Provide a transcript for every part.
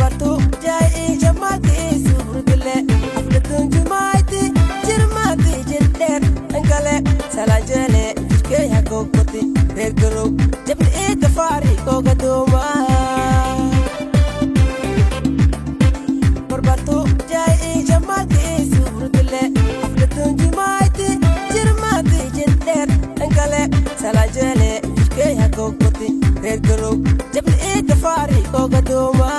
Barbartu jay jamaalkiisu hurdile aflatun jumayti jirmaati jirdheer ankale salaanjeele jirkey hakokoti reer garow jabni ii dafaari kogadooma. Barbartu jay jamaalkiisu hurdile aflatun jumayti jirmaati jirdheer ankale salaanjeele jirkey hakokoti reer garow jabni ii dafaari kogadooma.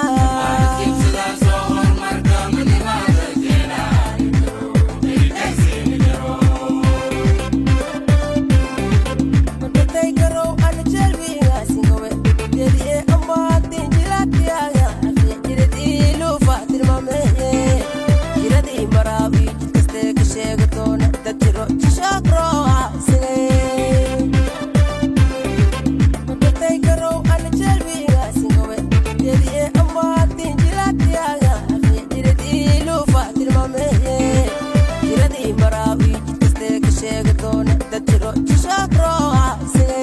Barbatay garow ana jelwiingasingowe jediye ammaantin jilaatiyaga jiradii luufa tilmaameye jiradii maraawi jidkastee ka sheega doona dad jiro jishaakroa sige. Barbatay garow ana jelwiingasingowe jediye ammaantin jilaatiyaga jiradii luufa tilmaameye jiradii maraawi jidkastee ka sheega doona dad jiro jishaakroa sige.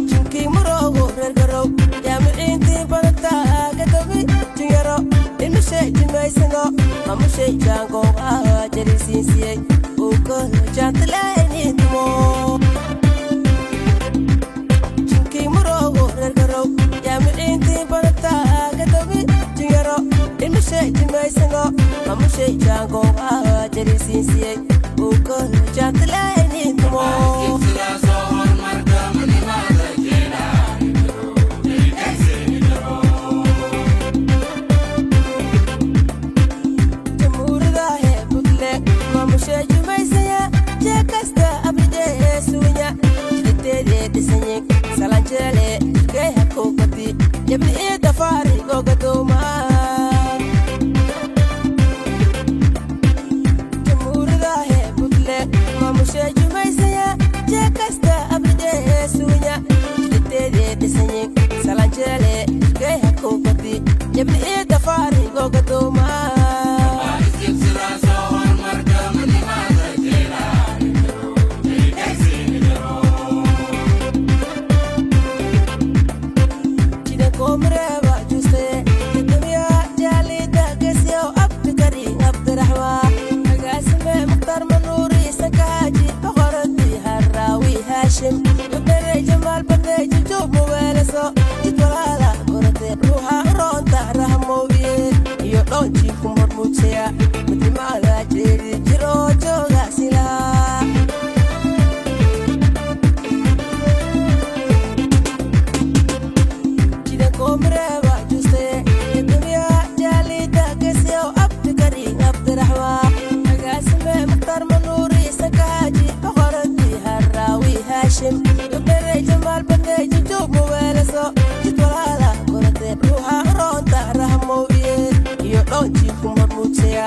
Jinkii muroogo reer garow jaamiciintii badataa gadabi jinyaro imishe jimaysano mamushe jaangooga jarisiinsiyey uko jaantileynitumo. Jinkii muroogo reer garow jaamiciintii badataa gadabi jinyaro imishe jimaysano mamushe jaangooga jarisiinsiyey uko jaantileynitumo. Jamhuuradahe Puntland maamushe jumaysanya jeekasta abrijee suunya jiditeedee dhisanye salanjeele jirkey hakokati jabni ii dafaari gogadooma. Jamhuuradahe Puntland maamushe jumaysanya jeekasta abrijee suunya jiditeedee dhisanye salanjeele jirkey hakokati jabni ii dafaari gogadooma. Jidankoomreeba juste gudoomiya jaalida gesiyow Abdikariin Abdiraxmaan agaasime Mukhtaar Manuuri Sankaaji Boqorodi Haraawi Haashim gudere Jamaal Badne Jujuub Muweeleso jid walaala gorate ruuxa uroonta rahmoobiye iyo dhoonjii ku mormuugsaya midnimaada jeedi jiroo jooga silaa. Jidankoomreeba juste gudoomiya jaalida gesiyow Abdikariin Abdiraxmaan agaasime Mukhtaar Manuuri Sankaaji Boqorodi Haraawi Haashim gudere Jamaal Badne Jujuub Muweeleso jid walaala gorate ruuxa uroonta rahmoobiye iyo dhoonjii ku mormuugsaya.